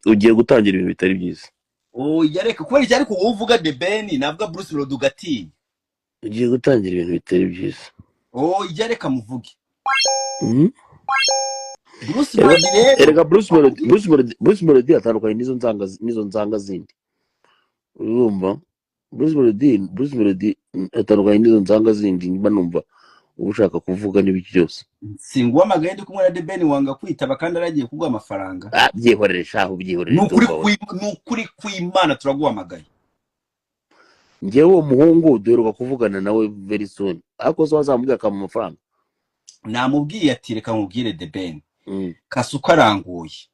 Ugiye gutangira ibintu bitari byiza. Oya, reka, kubera iki? Ariko wowe uvuga The Ben, navuga Bruce Melody ugatinya. Ugiye gutangira ibintu bitari byiza. Oya, reka muvuge. Bruce Erega Melody rero erega Bruce Melody, Bruce Melody, Bruce Melody atandukanye n'izo nzanga zindi. Urumva, Bruce Melody atandukanye n'izo nzanga zindi. Mba numva uba ushaka kuvuga n'ibiki byose. Singuhamagaye ndi kumwe na The Ben, wanga kwitaba kandi aragiye kuguha amafaranga. Ah, byihorere shahu, byihorere. Ni ukuri. Ndumva we. Ni ukuri kw'Imana, turaguhamagaye. Njyewe uwo muhungu duheruka kuvugana nawe very soon, ariko se wazamubwira akampa amafaranga? Namubwiye ati: "Reka nkubwire, The Ben, Kasuku arangoye."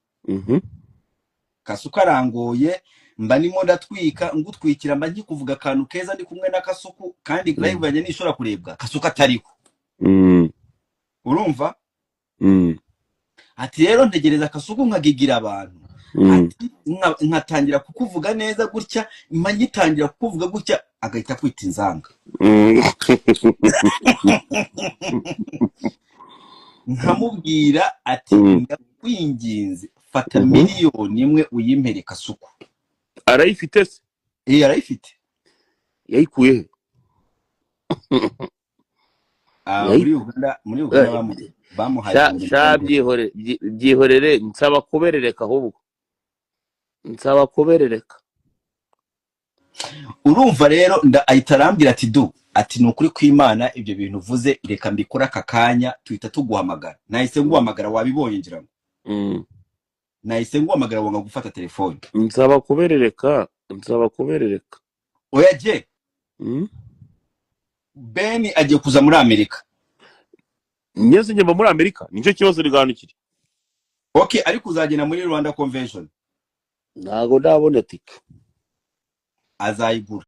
Kasuku arangoye, mba ndimo ndatwika, ngutwikira, mba nkikuvuga akantu keza ndi kumwe na Kasuku, kandi live yanjye ntishobora kurebwa Kasuku atariho. Urumva? Ati: "Rero ntegereza Kasuku nkagigira abantu." Ati: "Nkatangira kukuvuga neza gutya, mba ngitangira kukuvuga gutya, agahita kwita inzanga." Nkamubwira ati: "Ndakwinginze, fata 1 miliyoni uyimpere Kasuku." Arayifite se? Eh, arayifite. Yayikuye he? Ah, muri Uganda bamuhaye Sha ibihumbi sha 50. Byihorere, nsaba kuberereka, ahubwo nsaba kuberereka. Urumva rero, ahita arambwira ati: "Du," ati, "ni ukuri kw'Imana, ibyo bintu uvuze reka mbikore aka kanya." Tuhita tuguhamagara, nahise nguhamagara, wabibonye ngira ngo. Nahise nguhamagara wanga gufata telefone. Nsaba kuberereka, nsaba kuberereka. Oya je. Ben agiye kuza muri Amerika. Nyese njye mba muri Amerika, nicyo kibazo riganukiri. Okay, ariko uzagenda muri Rwanda Convention? Ntago ndabona tike. Azayigura.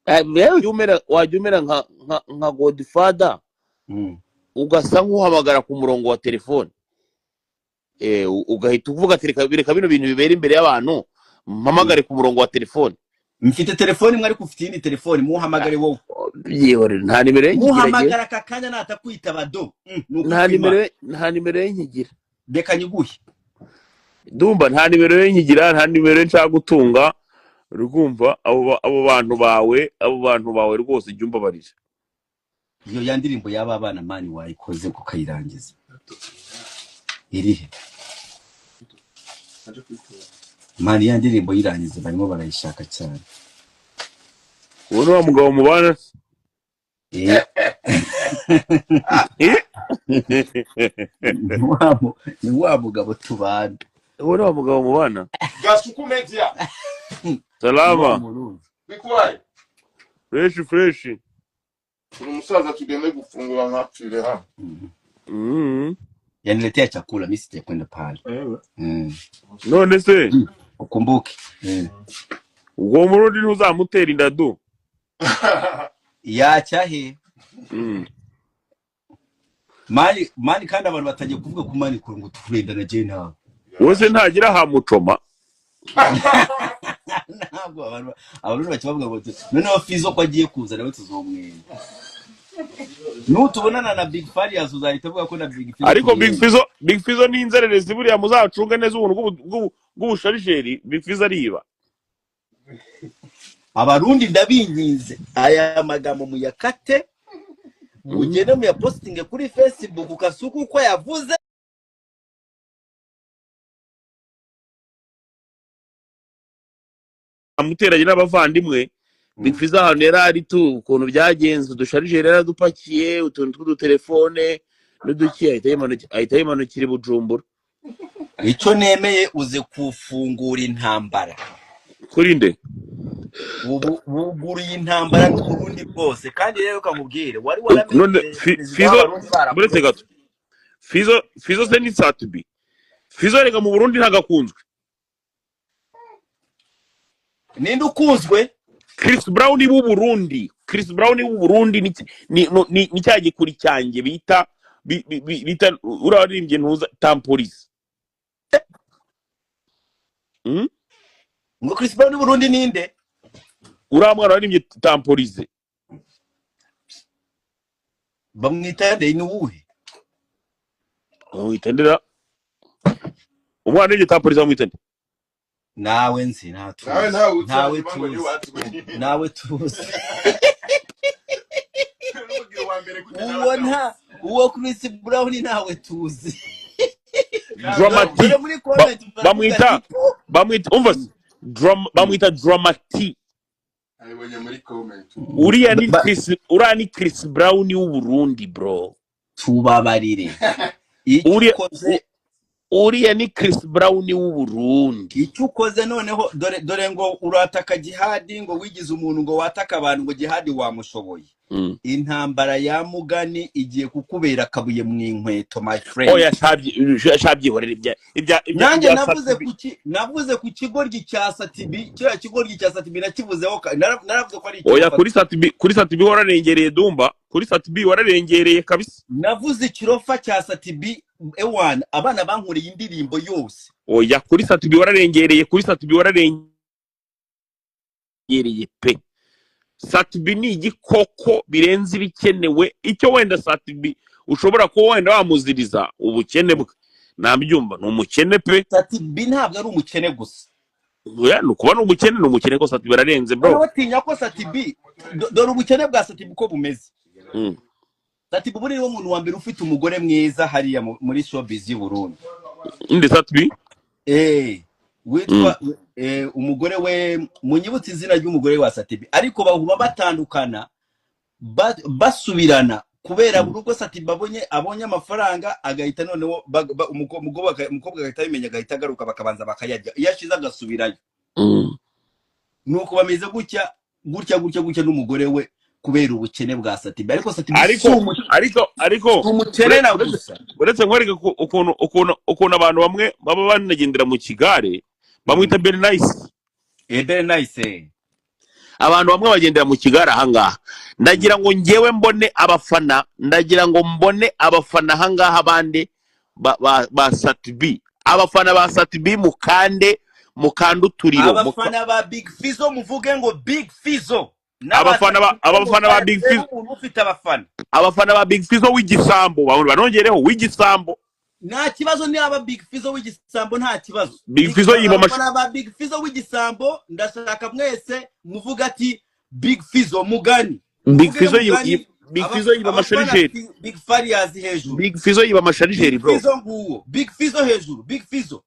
Wewe wajya umera nka Godfather, ugasa nk'uhamagara ku murongo wa telefone, ugahita uvuga ati: "Reka bino bintu bibera imbere y'abantu, mpamagare ku murongo wa telefone." Mfite telefone imwe, ariko ufite iyindi telefone, muhamagare wowe. Byihorere, nta nimero ye nkigira njyewe. Muhamagara aka kanya, natakwitaba do. Ni ukuri Nta nimero kw'Imana. ye, nta nimero ye nkigira. Reka nyiguhe. Ndumva nta nimero ye nkigira, nta nimero ye nshaka gutunga. Urumva, abo bantu bawe, abo bantu bawe rwose, jya umbabarira. Iyo ya ndirimbo y'aba bana, man, wayikoze ukayirangiza, irihe, man? Ya ndirimbo yirangize, barimo barayishaka cyane. Uwo ni wa mugabo mubana se? Eh. Eh? Ni wa mugabo tubana. Uwo ni wa mugabo mubana. Gasuku Media. Ni wa Salama. Murundi. Bikwaye. Fresh, fresh. Uri umusaza, tugende gufungura nkapfire hano. Yaniletea chakula, mi sitakwenda pale. Ewe. None se Ukumbuke. Uwo Murundi ntuzamutera inda du? Yacyahe? Man, man, kandi abantu batangiye kuvuga ku man kure ngo turendana je nawe. Wowe se ntagira hamucoma? Ntabwo abantu bakibavuga ngo noneho Fizo ko agiye kuza nawe tuzomwenda, nutubonana na Big Farious uzahita avuga ko na Big Fizzo Ariko Big tumwenda. Fizzo, Big Fizzo ni inzererezi buriya, muzacunge neza ubuntu bw'ubusharisheri. Big Fizzo ariba. Abarundi ndabinginze, aya magambo muyakate, mugende muyapostinge kuri Facebook, Kasuku uko yavuze. Amuteranye n'abavandimwe Big Fizzo, ahantu yari ari tu, ukuntu byagenze, udusharijeri yaradupakiye, utuntu tw'udutelefone n'uduki, ahita yimanukira i Bujumbura. Icyo nemeye, uze kufungura intambara. Kuri nde? Ubu buguruye intambara n'Uburundi bwose. Kandi rero kamubwire, wari None waramenyereye perezida Fizo w'Abarundi buretse barakuretse. gato. Fizo, Fizo se ni Satubi? Fizo rega mu Burundi ntagakunzwe. Ninde ukunzwe? Chris Brown w'u Burundi, Chris Brown w'u Burundi ni cya gikuri cyanjye bita bita uraririmbye ntuza Tampolisi. Ngo Chris Brown w'u Burundi ninde? Uriya mwana waririmbye Tampolize. Bamwita nde? Ni uwuhe? Bamwita ndera? Umwana waririmbye Tampolize bamwita nde? Nawe nzi nta Nawe tuzi. Ntawe uzi. Ntawe Hanyuma ngo tuzi. Ntiwazwi. Nawe tuzi. N'umubwira uwa mbere gute nawe? Uwo Atawe. Nta uwo Chris Brown ntawe tuzi. Dramati. Dore muri comment baravuga Bamwita ati "Puh." Bamwita, umva se, bamwita Dramati. Abibonye muri comment. Uriya ni Chris, uriya ni Chris Brown w'u Burundi, bro. Tubabarire, icyo Uriya ukoze uriya ni Chris Brown w'u Burundi. Icyo ukoze noneho, dore dore ngo urataka Jihadi, ngo wigize umuntu ngo wataka abantu, ngo Jihadi wamushoboye. Intambara ya mugani igiye kukubera akabuye mu inkweto, my friend. Oya, shabyihorera ibya Nanjye ibya navuze Satibi. Navuze ku kigoryi cya Satibi, kiriya kigoryi cya Satibi nakivuzeho, naravuze ko ari Oya. ikirofa. Kuri Satibi, kuri Satibi wararengereye, Dumba, kuri Satibi wararengereye kabisa. Navuze ikirofa cya Satibi, ewana abana bankoreye indirimbo yose. Oya, kuri Satibi wararengereye, kuri Satibi wararengereye pe. Satibi ni igikoko birenze ibikenewe. Icyo wenda Satibi ushobora kuba wenda wamuziriza ubukene bwe, nabyumva, ni umukene pe. Satibi ntabwo ari umukene gusa. Oya, ni ukuba ni umukene, ni umukene ko Satibi ararenze, bro. Noneho batinya ko Satibi, dore ubukene bwa Satibi uko bumeze. Satibi buriya niwe muntu wa mbere ufite umugore mwiza hariya muri showbiz y'u Burundi. Inde? Satibi? Witwa umugore we, munyibutse izina ry'umugore wa Satibi, ariko bahuma batandukana, basubirana kubera buri ubwo Satibi abonye amafaranga agahita noneho umukobwa agahita abimenya, agahita agaruka, bakabanza bakayarya, iyo ashize agasubirayo. Nuko bameze gutya gutya gutya gutya n'umugore we kubera ubukene bwa Satibi, ariko Satibi si Ariko ariko si umukene na uretse gusa. Uretse nkwereke ukuntu abantu bamwe baba banagendera mu kigare, bamwita Bernice. Bernice. Abantu bamwe bagendera mu kigare ahangaha. Ndagira ngo ngewe mbone abafana, ndagira ngo mbone abafana ahangaha bande ba Satibi, abafana ba Satibi, mukande mukande uturiro Abafana ba Big Fizo muvuge ngo Big Fizo. Abafana ba abafana ba Big Fizo. Umuntu ufite abafana. Abafana ba Big Fizo w'igisambo, banongereho w'igisambo. Nta kibazo, niba Big Fizo w'igisambo nta kibazo. Big Fizo yiba Abafana ba Big Fizo w'igisambo, ndashaka mwese muvuga ati Big Fizo mugani. Big Muvuge Fizo yiba mugani. Big Fizo yiba Abafana amasharijeri. Big Farious hejuru. Big Fizo yiba amasharijeri. Big Bro. Fizo nguwo, Big Fizo hejuru, Big Fizo,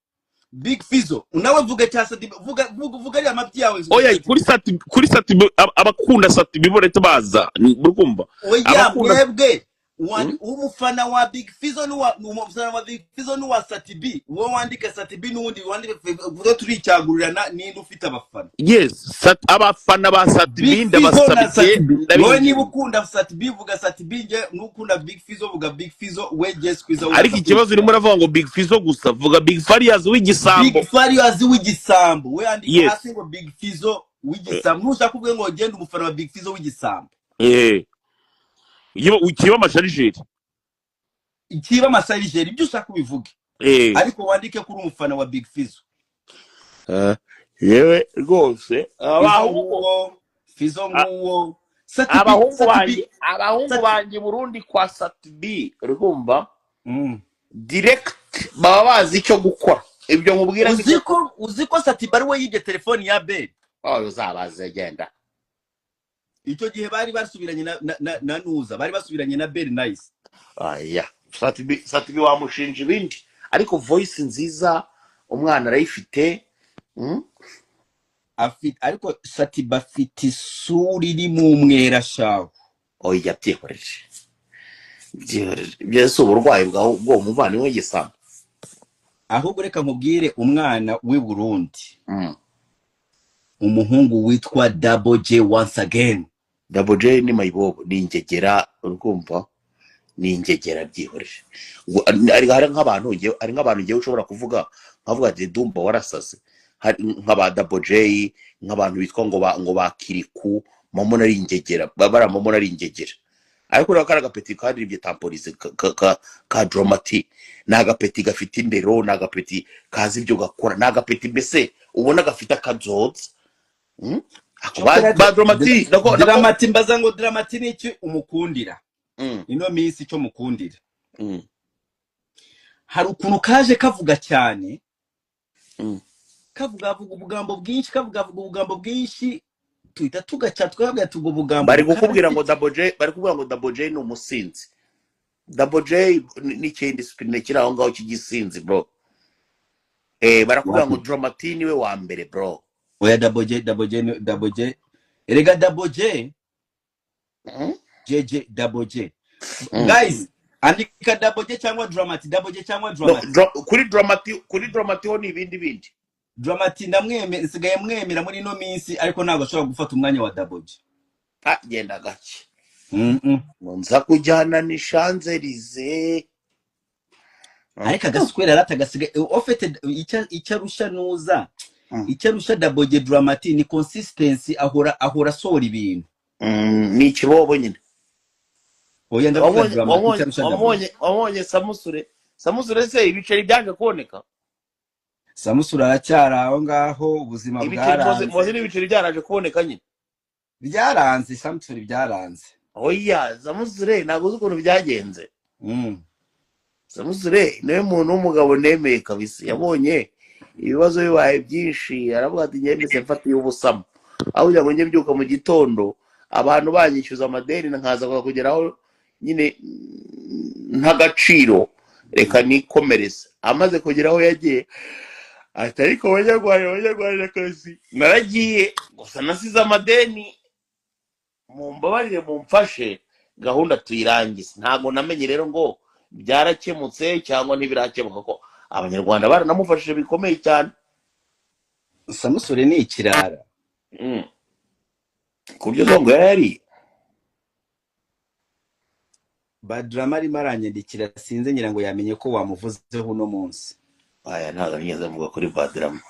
Big Fizo. Nawe vuga cya Sati, vuga vuga vuga ariya mabyi yawe. Oya, kuri Sati, abakunda Sati bo leta baza uri kumva. Oya. Abakunda Mwebwe umufana wa Big Fizo n'uwa umufana wa Big Fizo n'uwa Sati B, uwo wandike Sati B n'uwundi wandike vuga, turicyagurirana ninde ufite abafana. Yes, abafana ba Sati B. Big Fizo na Ndabasabye. Sati B, wowe Ndabinginze. niba ukunda Sati B vuga Sati B, nge n'ukunda Big Fizo vuga Big Fizo, we Jess Kwiza. Ariko ikibazo urimo uravuga ngo Big Fizo gusa, vuga Big Farious w'igisambo. Big Farious w'igisambo, we andika hasi ngo Big Fizo w'igisambo, ntushaka kuvuga ngo genda umufana wa Big Fizo w'igisambo. Kiba amasharijeri. Kiba amasarijeri, ibyo ushaka ubivuge, ariko wandike kuri umufana wa Big Fizo. Yewe rwose. Fizo Abahungu nguwo, Fizo nguwo, Sati B. Abahungu Sati B. banjye, abahungu Sati banjye Burundi kwa Sati B, uri kumva? Direct baba bazi icyo gukora, ibyo nkubwira ni Uzi ko Sati B ari we yibye telefoni ya Ben? Oh, uzabaze genda. Icyo gihe bari basubiranye na Nuza, bari basubiranye na Ben Nice. Aya, Satibi, Satibi wamushinja ibindi, ariko voice nziza umwana arayifite. Afite, ariko Satiba afite isura irimo umwera shawe. Oya, byihorere, byihorere, ibyo si uburwayi bwawe bw'uwo muvandimwe w'igisambo. Ahubwo reka nkubwire umwana w'i Burundi, umuhungu witwa Double J once again. Double J ni mayibobo, ni ingegera, uri kumva? Ni ingegera byihorere. Hari nk'abantu hari nk'abantu ngewe ushobora kuvuga nkavuga ati Dumba warasaze. Hari nka ba Double J, nk'abantu bitwa ngo ba Kiriku, mamona ari ingegera, bariya mamona ari ingegera. Ariko rero kari agapeti karirimbye Tamporize ka Dramati, ni agapeti gafite indero, ni agapeti kazi ibyo gakora, ni agapeti mbese ubona gafite akazoza. Ako ba Dramati nako Dramati, mbaza ngo Dramati ni iki umukundira ino minsi? Icyo mukundira, hari ukuntu kaje kavuga cyane, kavuga avuga ubugambo bwinshi, kavuga avuga ubugambo bwinshi, tuhita tugaca twabwira ati ubwo bugambo Bari kukubwira ngo bukarafite. Double J, bari kuvuga ngo Double J ni umusinzi. Double J ni discipline kiri aho ngaho cy'igisinzi, bro. Barakubwira ngo Dramati niwe wa mbere, bro. Oya, Double J, Double J, Double J, erega Double J, JJ, Double J. Guys, andika Double J cyangwa Dramati, Double J cyangwa No, Dramati. Kuri Dramati ho ni ibindi bindi. Dramati ndamwemera, nsigaye mwemera muri ino minsi, ariko ntabwo ashobora gufata umwanya wa Double J. Ah, genda gake. Mm. Ngo nza kujyana ni Shanzelize. Ariko agaswera arata gasigaye ofete icyo arusha nuza, icyo arusha Double J, Dramati ni consistency, ahora asohora ibintu. Ni ikibobo nyine. Oya, ndavuga Wabonye Dramati icyo wabonye arusha Double J. Wabonye Samusure se ibiceri byaje kuboneka? Samusure aracyari aho ngaho, ubuzima Ibiceri muze bwaranze. Muze n'ibiceri byaraje kuboneka nyine. Byaranze, Samusure byaranze. Oya, Samusure ntabwo uzi ukuntu byagenze. Samusure niwe muntu w'umugabo nemeye kabisa. Yabonye ibibazo bibaye byinshi, aravuga ati nyemese mfatiye ubusamo, aho kugira ngo njye mbyuka mu gitondo abantu banyishyuza amadeni nkaza kugeraho nyine ntagaciro, reka nikomereze. Amaze kugera aho yagiye ati ariko banyarwanda, banyarwandakazi, naragiye gusa nasize amadeni, mumbabarire mumfashe gahunda tuyirangize. Ntabwo namenye rero ngo byarakemutse cyangwa ntibirakemuka, ko abanyarwanda baranamufashije bikomeye cyane. Samusure ni ikirara. Ku buryo zongo yari Badrama arimo aranyandikira, sinze ngira ngo yamenye ko wamuvuzeho uno munsi. Aya, ntabwo nigeze mvuga kuri Badrama,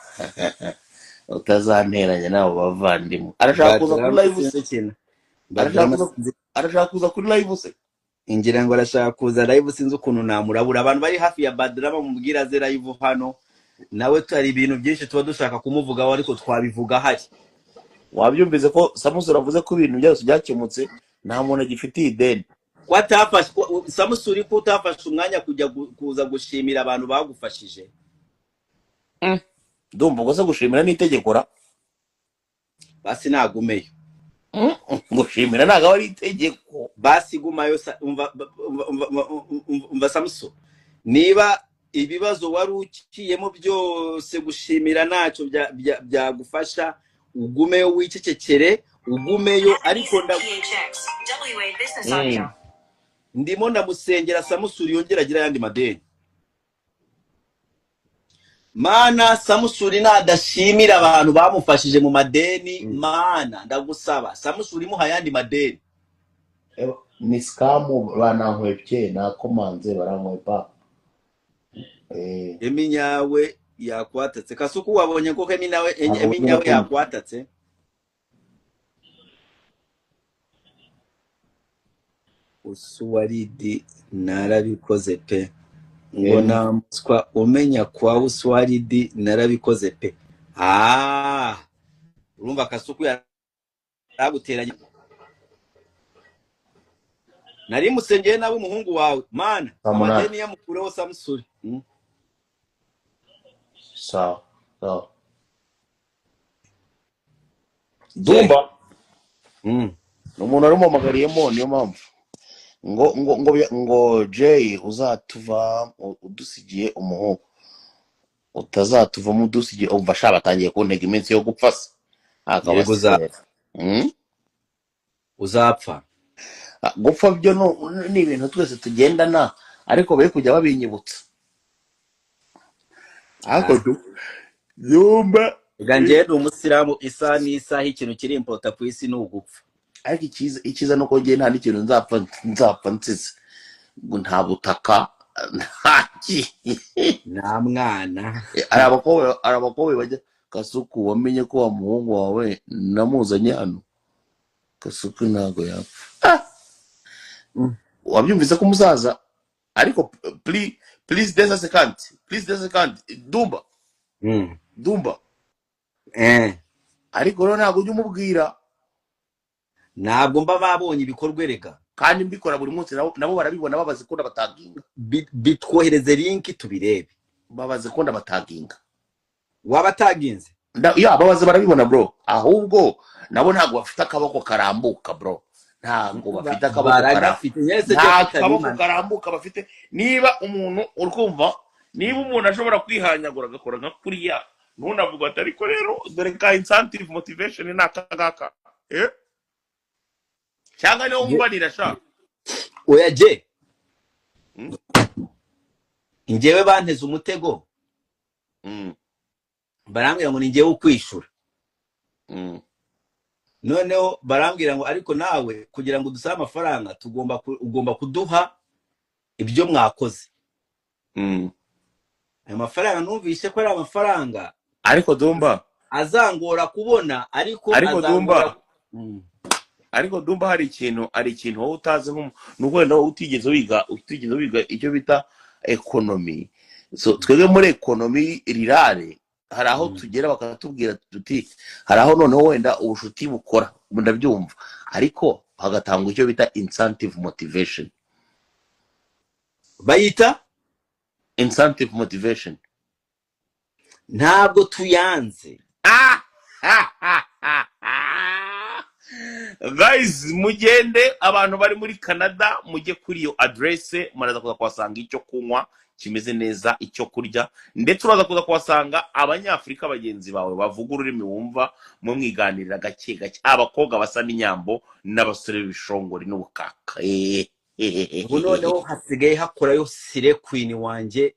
utazanteranya n'abo bavandimwe. Arashaka kuza kuri Badrama live sinzi se? ikintu Arashaka Badrama kuza sinzi. Arashaka kuza kuri live se? Ngira ngo arashaka kuza live, sinzi ukuntu namurabura. Abantu bari hafi ya Badrama mubwira aze live hano nawe, hari ibintu byinshi tuba dushaka kumuvugaho ariko twabivuga ahari. Wabyumvise ko Samusure avuze ko ibintu byose byakemutse, nta muntu agifitiye ideni. Ko atafashe Samusuri, ko utafashe umwanya kujya kuza gushimira abantu bagufashije? Ndumva ubwo se gushimira n'itegeko ra? Basi nagumeyo. Gushimira ntabwo aba ari itegeko. Basi gumayo. Umva, umva, umva, umva, umva Samuso, niba ibibazo wari ukiyemo byose gushimira ntacyo byagufasha, ugumeyo wicecekere, ugumeyo. Ariko ndimo ndamusengera Samusuri yongera agira ayandi madeni. Mana, Samusuri nadashimira abantu bamufashije mu madeni, Mana ndagusaba, Samusuri muha ayandi madeni. Ni scam, banankwepye, nakomanze barankwepa. Emi nyawe yakwatatse. Kasuku, wabonye ko Emi nawe Ntabwo Emi nyawe buryo yakwatatse. Usuwaridi narabikoze pe, ngo nta muswa umenya kwa Uswaridi, narabikoze pe. Ah, urumva Kasuku yaraguteranye. Nari musengeye nawe umuhungu wawe, Mana, Saa munani. amadeni yamukureho Samusuri. Sawa sawa. Je. Dumba ni umuntu wari umuhamagariyemo, niyo mpamvu ngo Jay uzatuva udusigiye umuhungu, utazatuvamo udusigiye. Umva sha, batangiye kuntega iminsi yo gupfa se. Yego. Akabasera. Uzapfa. Ah, gupfa byo ni ibintu twese tugendana, ariko bari kujya babinyibutsa. Ariko Dumba. Reka njyewe ndi umusilamu, isaha n'isaha ikintu kiri important ku isi ni ugupfa. Ariko icyiza ni uko njye nta n'ikintu nzapfa nsize. Ngo nta butaka, nta ki. Nta mwana. Hari abakobwa bajya. Kasuku, wamenye ko wa muhungu wawe namuzanye hano? Kasuku ntabwo yapfa. Ah! Wabyumvise ko umusaza, ariko please, please, desa second, please, desa second, Dumba. Dumba. Ariko rero ntabwo ujya umubwira. Ntabwo mba babonye ibikorwa erega. Kandi mbikora buri munsi, nabo barabibona, babaze ko ndabataginga. Bitwohereze link tubirebe. Babaze ko ndabataginga. Waba ataginze? Ya, babaze, barabibona bro. Ahubwo nabo ntabwo bafite akaboko karambuka bro, ntabwo bafite akaboko karambuka. Baragafite nyese. Nta kaboko karambuka bafite. Niba umuntu, uri kumva, niba umuntu ashobora kwihanyagura agakora nka kuriya, ntunavuga ati: "Ariko rero dore ka incentive motivation ni aka ngaka," eh? Cyangwa niba wumvanira sha. Oya je. Njyewe banteze umutego. Barambwira ngo ni njyewe ukwishura. Noneho barambwira ngo: "Ariko nawe kugira ngo dusabe amafaranga tugomba ugomba kuduha ibyo mwakoze." Ayo mafaranga numvise ko ari amafaranga Ariko Dumba, azangora kubona, ariko ariko azangora. Dumba, ariko Dumba, hari ikintu wowe utazi, nuko wenda wowe utigeze wiga icyo bita economy. So twebwe muri economy rirare, hari aho tugera bakatubwira tuti hari aho noneho wenda ubushuti bukora, ndabyumva, ariko hagatangwa icyo bita incentive motivation. Bayita Incentive motivation. Ntabwo tuyanze. Ah! Guys, mugende, abantu bari muri Canada, mujye kuri iyo adresse, muraza kuza kuhasanga icyo kunywa kimeze neza, icyo kurya, ndetse uraza kuza kuhasanga Abanyafurika bagenzi bawe bavuga ururimi wumva, mumwiganirira gake gake, abakobwa basa n'inyambo n'abasore b'ibishongori n'ubukaka. Ubu noneho hasigaye hakorayo slay queen wanjye.